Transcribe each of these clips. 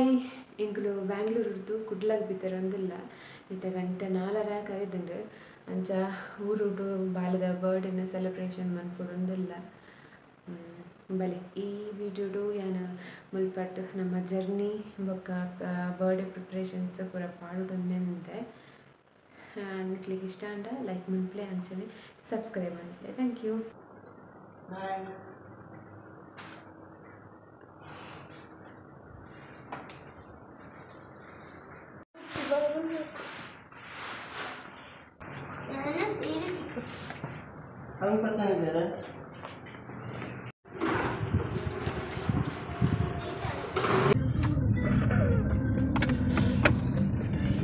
Hi ಎಂಕುಲು ಬ್ಯಾಂಗ್ಳೂರುರ್ದು ಕುಡ್ಲಗ್ ಬಿತ್ತರೊಂದುಲ್ಲ ಇತ್ತೆ ಗಂಟೆ 4 ಕರಿದುಂಡು ಅಂಚ ಊರುಡು ಬಾಲದ ಬರ್ಡೇನ ಸೆಲೆಬ್ರೇಷನ್ ಮನ್ಪೊಡೊಂದುಲ್ಲ. ಬಲೆ ಈ ವಿಡಿಯೋಡು ಯಾನ ಮುಲ್ಪಟ್ಟು ನಮ್ಮ ಜರ್ನಿ ಬೊಕ್ಕ ಬರ್ಡೇ ಪ್ರಿಪ್ರೇಷನ್ಸ್ ಪೂರ ಪಾಡೊಂದೆ. ನಿಕ್ಲಿಗೆ ಇಷ್ಟ ಅಂಡ ಲೈಕ್ ಮನ್ಪ್ಲೆ ಅಂಚನೆ subscribe ಮನ್ಪ್ಲೆ. Thank you. Bye.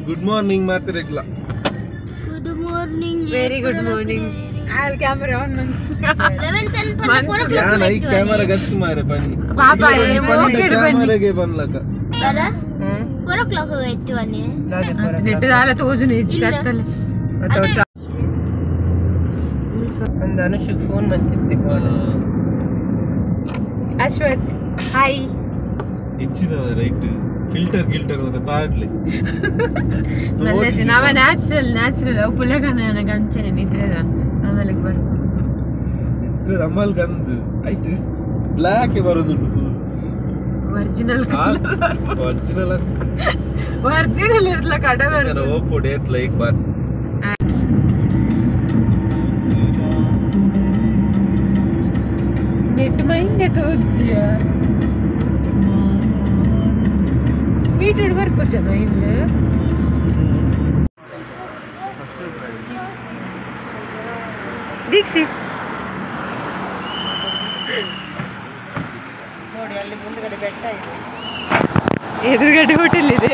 Good morning, Matregla. Good morning. Very good morning. I'll camera on. 11:10 4 o'clock. Yeah, I camera gattu mare panni. Papa, camera ge banlaka. Bara? 4 o'clock gettu anni. Net dala tojune ijjattale. And Anushik phone mantitte. Ashwath, hi. Ichina right. Filter gilter ಮತ್ತೆ ಪಾಡ್ಲಿ ನಾವ natural natural ಅವು ಪುಲಗನ ನನಗೆ ಅಂಚನೆ ನಿದ್ರೆದ ಆಮೇಲೆ ಬರ್ಬೋದು. ನಿದ್ರೆ ಅಮಲ್ ಗಂದು ಐಟ್ black ಬರೋದುಂಟು. Original original original ಇರ್ಲ ಕಡೆ ಬರೋದು. ಓಪೋ ಡೇತ್ ಲೈಕ್ ಬಾರ್ ನೆಟ್ ಮೈಂದೆ ತೋಜ್ಜಿಯ ಬೀಟ್ರೂಟ್ ಬರ್ಪುಜ ಮೈಂಡ್. ದೀಕ್ಷಿತ್ ನೋಡಿ ಅಲ್ಲಿ ಮುಂದ್ಗಡೆ ಬೆಟ್ಟ ಇದೆ, ಎದುರುಗಡೆ ಹೋಟೆಲ್ ಇದೆ.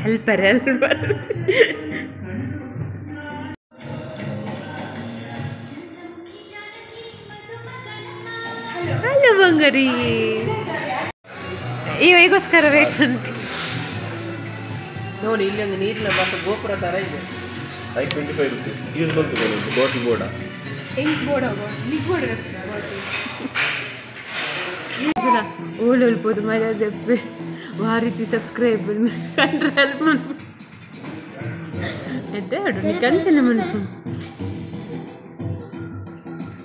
Helper helper hello ಬಂಗಾರಿ, ಇವಾಗೋಸ್ಕರ ವೇಟ್ ಅಂತ ನೋಡಿ. ಇಲ್ಲಿ ಒಂದು ನೀರಿನ ಬಾಟ ಗೋಪುರ ತರ ಇದೆ. 25 ರುಪೀಸ್ ಯೂಸ್ ಮಾಡ್ಬೋದು. ಬಾಟಲ್ ಬೋರ್ಡ ಎಂಕ್ ಬೋರ್ಡ ನಿಕ್ ಬೋರ್ಡ ರಕ್ಷಾ ಓಲ್ ಹೋಲ್ಬೋದು ಮಜಾ ಜಪ್ಪೆ ವಾರಿತಿ ಸಬ್ಸ್ಕ್ರೈಬ್ ಕಂಡ್ರೆ ಹೆಲ್ಪ್ ಮಾಡ್ತು ಎದ್ದೆ ಹೊಡು ನೀ ಕಂಚನ ಮನ್ಪು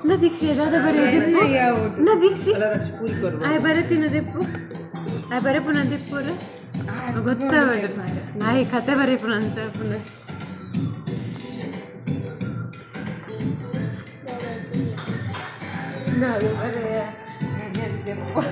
ನಾ ದೀಕ್ಷೆ ದಾದ ಬರೆ ದೆಪ್ಪು ನಾ ದೀಕ್ಷೆ ಆಯ್ ಬರತಿನ ದೆಪ್ಪು ಆಯ್ ಬರೆಪುನ ದೆಪ್ಪುರ ಗೊತ್ತಾವಡು ಆಯ್ ಕತೆ ಬರೆಪುನ ಅಂತ ಪುನ ನಾದು ಬರೆ ದೆಪ್ಪು.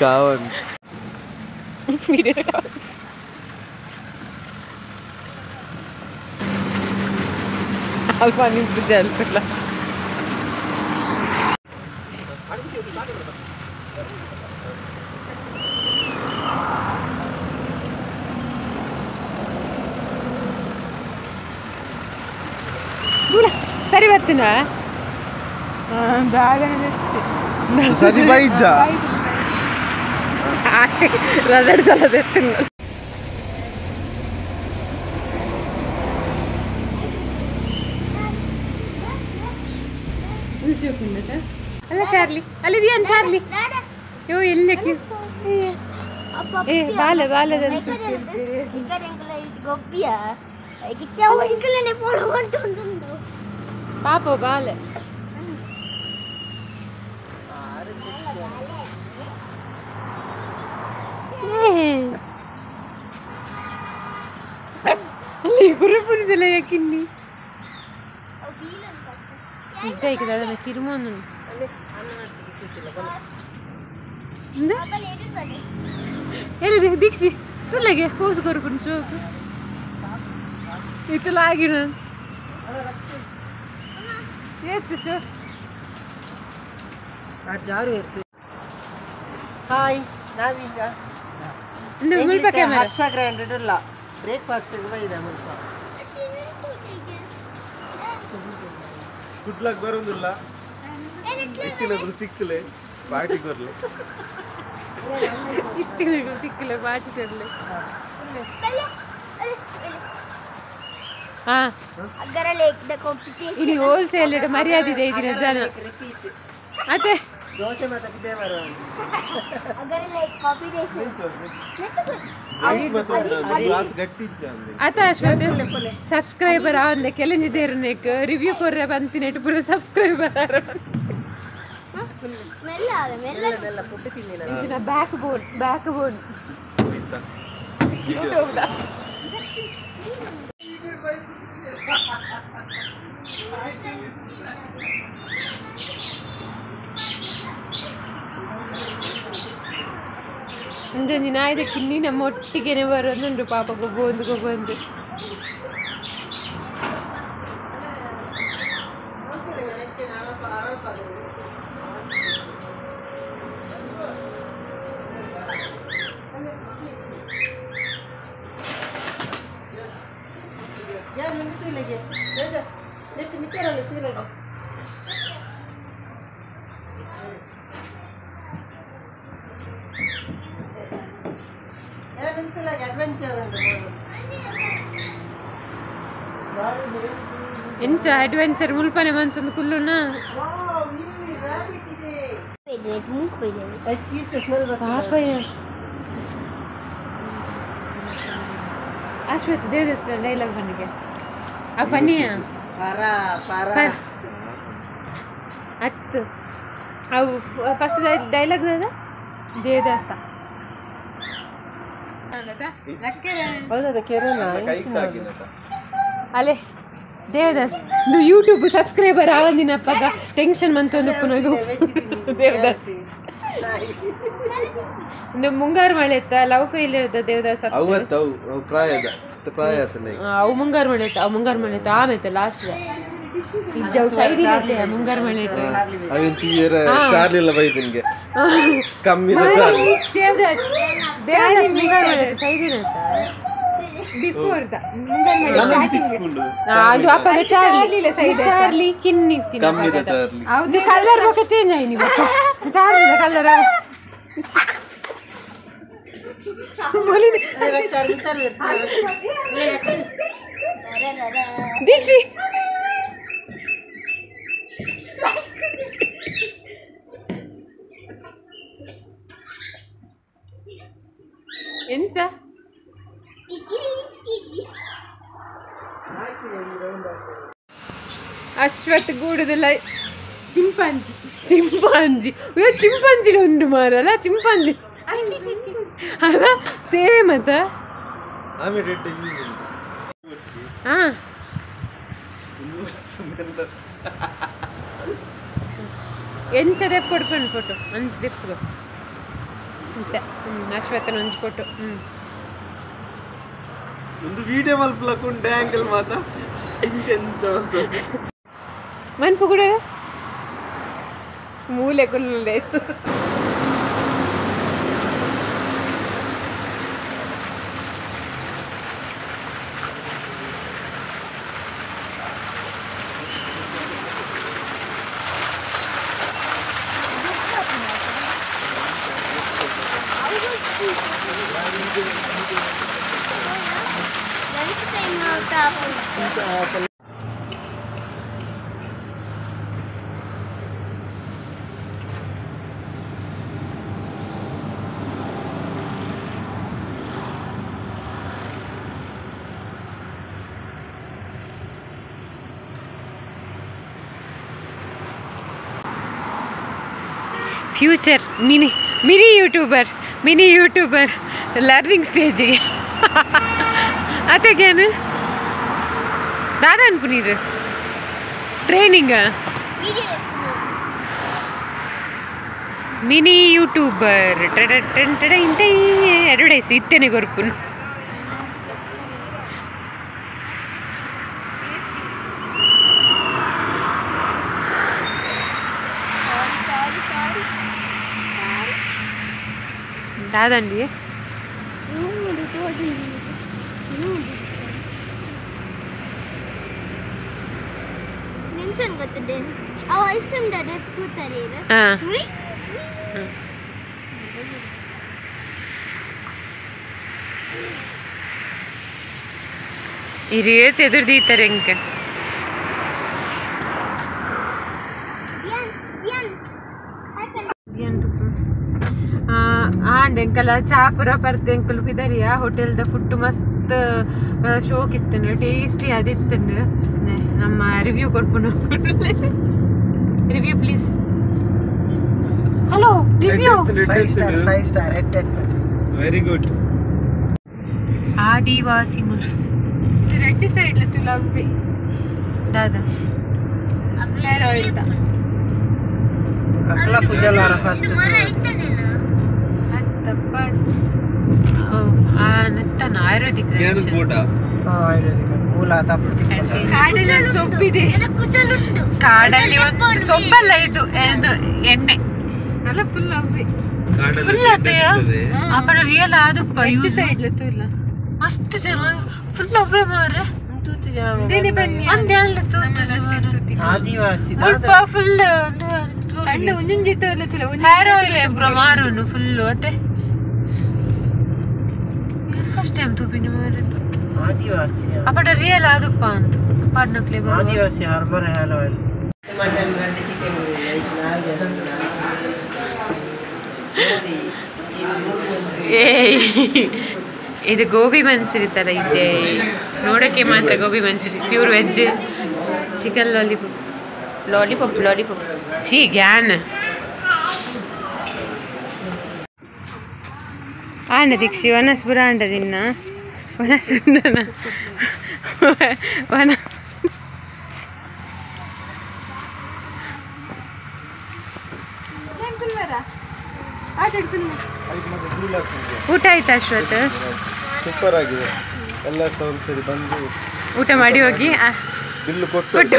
ಕಾವನ್ ಅಲ್ಪ ನಿಂತು ಜಲ್ಪಿಲ್ಲ. ಸರಿ ಬರ್ತೀನ ಸರಿ ಬೈಜ. ರಗಡ್ ಸಲ ದೆತ್ತಿನ ಅಲ್ಲ ಚಾರ್ಲಿ ಅಲ್ಲಿ ದಿಯನ್ ಚಾರ್ಲಿ ಯೋ ಎಲ್ಲಕ್ಕೆ ಏ ಬಾಲ ಬಾಲದ ಪಾಪ ಬಾಲ ಅಲ್ಲಿ ಗುರುಪುರದಲ್ಲ ಯಾಕಿನ್ನಿ ನಿಜ ಈಗ ದಾದನ ಕಿರುಮೋನು ಎಲ್ಲಿದೆ ದೀಕ್ಷಿ ತುಲ್ಲಗೆ ಹೋಸು ಕೊರ್ಪುನ್ ಶೋಕು ಇತ್ತಲ ಆಗಿನ ಏತ್ತು ಶೋ ಜಾರು ಇರ್ತೀವಿ. ಹಾಯ್, ನಾವೀಗ ಮುಲ್ಪ ಕ್ಯಾಮೆರಾ ಹರ್ಷ ಗ್ರ್ಯಾಂಡ್ ಇಲ್ಲ ಬ್ರೇಕ್ಫಾಸ್ಟ್ ಇದೆ ಮುಲ್ಪ. ಗುಡ್ ಲಕ್ ಬರೋದಿಲ್ಲ ಇತ್ತಿನ ತಿಕ್ಕಲೆ ಪಾರ್ಟಿ ಕೊರ್ಲೆ ಇತ್ತಿನ ತಿಕ್ಕಲೆ ಪಾರ್ಟಿ ಕೊರ್ಲೆ. ಹಾ ಇಲ್ಲಿ ಹೋಲ್ಸೇಲ್ ಮರ್ಯಾದೆ ಇದೆ ಇದಿನ ಜನ ಅದೇ ದೋಸೆ ಮತ್ತೆ ಇದೆ ಬರೋ ಅತ ಅಶ್ವಥ್ ಸಬ್ಸ್ಕ್ರೈಬರ್ ಆವಂದೆ ಕೆಲೆಂಜಿದೇರನೇಕ್ ರಿವ್ಯೂ ಕೊರ್ರೆ ಬಂತಿನೆಟ್ ಪೂರ ಸಬ್ಸ್ಕ್ರೈಬರ್ ಆರ ಇಂಚಿನ ಬ್ಯಾಕ್ ಬೋನ್ ಬ್ಯಾಕ್ ಬೋನ್ ಇಂದೊಂಜಿ ನಾಯಿದ ಕಿನ್ನಿ ನಮ್ಮ ಒಟ್ಟಿಗೆನೆ ಬರೋದುಂಟು ಪಾಪ ಗೊಬ್ಬೊಂದು ಗೊಬ್ಬೊಂದು. ಎಂಚ ಅಡ್ವೆಂಚರ್ ಮುಲ್ಪನೆ ಬಂತಂದು ಕುಲ್ಲುನ ಪಾಪಯ್ಯ. ಅಶ್ವಥ್ ದೇವದಸ್ತ ಡೈಲಾಗ್ ಬನ್ನಿಗೆ ಆ ಪನಿಯ ಪರ ಪರ ಅತ್ತು ಅವು ಫಸ್ಟ್ ಡೈಲಾಗ್ ದಾದ ದೇವದಾಸ ಅಲೆ ದೇವದಾಸ್ ಇದು ಯೂಟ್ಯೂಬ್ ಸಬ್ಸ್ಕ್ರೈಬರ್ ಆವಂದಿನಪ್ಪಗ ಟೆನ್ಷನ್ ಮಂತೊಂದು ಉಪ್ಪುನದು ದೇವದಾಸ್. ಇನ್ನು ಮುಂಗಾರು ಮಳೆ ಇತ್ತ ಲವ್ ಫೇಲ್ ಇರದ ದೇವದಾಸ್ ಅವು ಮುಂಗಾರು ಮಳೆ ಇತ್ತ ಅವು ಮುಂಗಾರು ಮಳೆ ಇತ್ತ ಆಮೇಲೆ ಲಾಸ್ಟ್ ಇಜ್ಜವು ಸೈದಿನ ಮುಂಗಾರು ಮಳೆ ಇತ್ತು ದೇವದಾಸ್ ದೇವದಾಸ್ ಮುಂಗಾರು ಮಳೆ ಸೈದಿನ ಬಿಫೋರ್ the ಮುಂಗಾರು ಮಳೆ ಸ್ಟಾರ್ಟಿಂಗ್ ಅದು ಅಪ್ಪಗ ಚಾರ್ಲಿ ಚಾರ್ಲಿ ಕಿನ್ನಿ ಅದು ಕಲರ್ ಬೊಕ ಚೇಂಜ್ ಆಯ್ನಿ ಬೊಕ ಚಾರ್ಲಿ ಕಲರ್ ದೀಕ್ಷಿ ಎಂಚ ಅಶ್ವಥ್ ಗೂಡುದಲ್ಲ ಚಿಂಪಾಂಜಿ ಚಿಂಪಾಂಜಿ ಅಯ್ಯೋ ಚಿಂಪಾಂಜಿ ಉಂಟು ಮಾರಲ್ಲ ಚಿಂಪಾಂಜಿ ಅಲ್ಲ ಸೇಮ್ ಅತ್ತ ಹಾಂ ಎಂಚ ದೆಪ್ಪು ಕೊಡ್ಪಂಡು ಫೋಟೋ ಅಂಚು ದೆಪ್ಪು ಮತ್ತೆ ಅಶ್ವಥನ ಒಂಜಿ ಫೋಟೋ. ಹ್ಞೂ ಒಂದು ವಿಡಿಯೋ ಮಲ್ಪಲಕ್ಕುಂಡೆ ಆಂಗಲ್ ಮಾತ ಎಂಚ ಮನ್ಪು ಕೂಡ ಮೂಲೆ ಕುಲ್ಲೇ Lunch time out. Future mini YouTuber learning stage. ಅತ್ತಗೇನು ದಾದಾ ಅನ್ಪುನೀರು ಟ್ರೈನಿಂಗ್ ಮಿನಿ ಯೂಟ್ಯೂಬರ್ ಅಡ್ವರ್ಟೈಸ್ ಇತ್ತೇನೆ ಕೊರ್ಪುನು. ದಾದಂಡಿ ನಿಂಚನ್ ಗೊತ್ತಿದೆ ಅವ ಐಸ್ ಕ್ರೀಮ್ ಡಾಡೆ ತೂತಾರೆ. ಈ ರೇತ್ ಎದುರ್ದೀತಾರೆ ಇಂಕ. ಆಂಡ್ ಎಂಕಲ ಚಾಪುರ ಪರ್ತೆ ಎಂಕುಲು ಪಿದರಿಯ ಹೋಟೆಲ್ದ ಫುಡ್ ಮಸ್ತ್ ಶೋಕ್ ಇತ್ತನು, ಟೇಸ್ಟಿ ಅದಿತ್ತನು. ನಮ್ಮ review ಕೊಡ್ಪುನು. Review please. Hello review. 5 star 5 star very good. Adivasi ಮರ್ ರೆಡ್ಡಿ ಸೈಡ್ ತುಲಬ್ಬಿ ದಾದಾ ಅಕ್ಲ ಕುಜಲಾರ ಫಸ್ಟ್ ಕಾಡಲ್ಲಿ ಸೊಪ್ಪಿದೆ, ಕಾಡಲ್ಲಿ ಒಂದು ಸೊಪ್ಪಲ್ಲ ಇದು ಎಣ್ಣೆ ಅಲ್ಲ ಫುಲ್ ಫುಲ್ ಅಪ್ಪನ ರಿಯಲ್ ಆದುಪ್ಪ ಯೂಸ್ ಮಸ್ತ್ ಜನ ಫುಲ್ ಅವ್ವೆ ಮಾರ್ರೆ. Adivasi full hair oil bro ಮಾರುನು ಫುಲ್ ಅತ್ತೆ. ಫಸ್ಟ್ ಟೈಮ್ ತೂಪಿನಿ ಮಾರ್ರೆ. ಆದಿವಾಸಿ ಅಪ್ಪಡ ರಿಯಲ್ ಆದುಪ್ಪ ಅಂತ ಪಾಡ್ನಕ್ಲೆ ಬರುವ Adivasi harbour hair oil mutton red chicken ಏಯ್ ಇದು ಗೋಬಿ ಮಂಚೂರಿ ಥರ ಇದೆ ನೋಡೋಕ್ಕೆ ಮಾತ್ರ. Gobi manchurian pure veg chicken lollipop lollipop lollipop ಚೀ Gyan ಆಂಡ ದೀಕ್ಷಿ ವನಸ್ಪುರ ಆಂಡ ದಿನ್ನ ವನಸುಂದನ ವನ ಊಟ ಆಯ್ತಾ ಅಶ್ವತ್? ಸೂಪರ್ ಆಗಿದೆ. ಎಲ್ಲ ಸಹ ಒಂದ್ಸರಿ ಬಂದು ಊಟ ಮಾಡಿ ಹೋಗಿ ಬಿಲ್ಲು ಕೊಟ್ಟು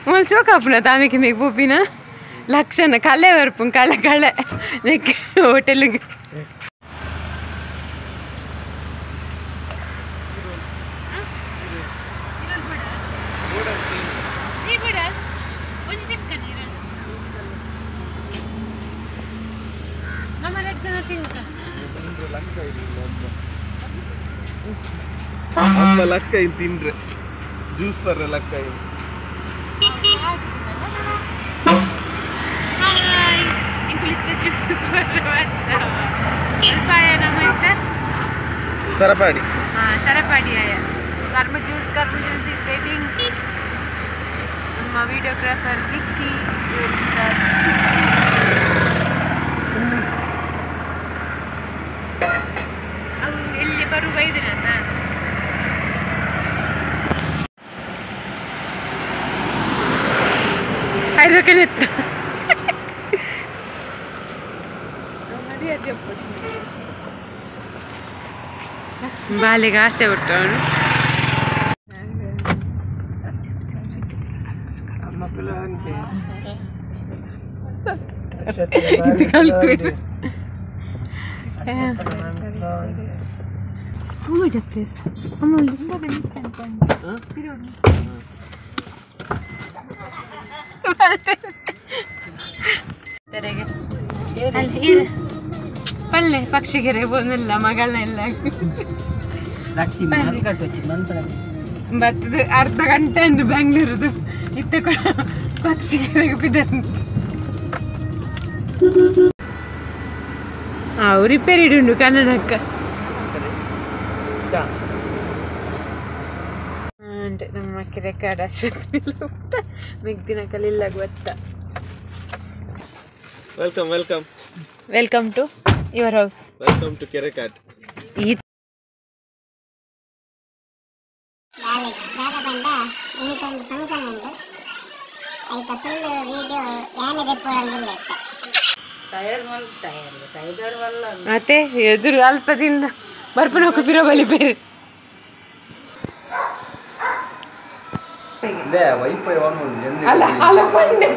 ಮೊಲ್ ಶೋಕಾಪುನ ತಾಮಿಗೆ ಮೇಗ್ ಪೋಪಿನ ಲಕ್ಷಣ ಕಲೆ ಬರ್ಪು ಕಳೆ ಕಳೆ ನೆಕ್ ಹೋಟೆಲ್ಗೆ. ಅಮ್ಮ ಲಕ್ಕ ಇನ್ ತಿಂದ್ರೆ ಜ್ಯೂಸ್ ಬರ್ರ ಲಕ್ಕ ಇನ್. ಸರಪಾಡಿ ಸರಪಾಡಿ ಕರ್ಮ ಜ್ಯೂಸ್ ಕರ್ಮ ಜ್ಯೂಸ್ is waiting. ನಮ್ಮ ವಿಡಿಯೋಗ್ರಾಫರ್ ದೀಕ್ಷಿ ಎಲ್ಲಿ ಬರುವ ಇದನ್ನ ಐದಕ್ಕೆ ಬಾಲಿಗೆ ಆಸೆ ಬಿಟ್ಟು ಅವನು. ತೆರೆಗೆ ಅಲ್ಲಿ ಪಲ್ಲೆ ಪಕ್ಷಿಗೆರೆ ಪೋನಿಲ್ಲ ಮಗಳ ಇಲ್ಲ. ಬತ್ತದ ಅರ್ಧ ಗಂಟೆ ಅಂದು ಬೆಂಗಳೂರದು ಇತ್ತ ಪಕ್ಷಿಗೆರೆಗೆ ಬಿದ್ದ. ಅವು ರಿಪೇರಿ ಉಂಡು ಕನ್ನಡಕ್ಕ. ನಮ್ಮ ರೆಕಾರ್ಡ್ ಅಶ್ವತ್ ಮಿಗ್ದಿನ ಕಲಿಲ್ಲ ಗೊತ್ತ. Welcome, welcome. Welcome to your house. Welcome to Kerekat. ಈ ಮತ್ತೆ ಎದುರು ಅಲ್ಪದಿಂದ ಬರ್ಪನ ಪಿರೋ ಬಲಿ ಬೇರೆ. ವೈಫೈ ಆನ್. ಅಲ್ಲ ಅಲ್ಲ ಬಂದೆ.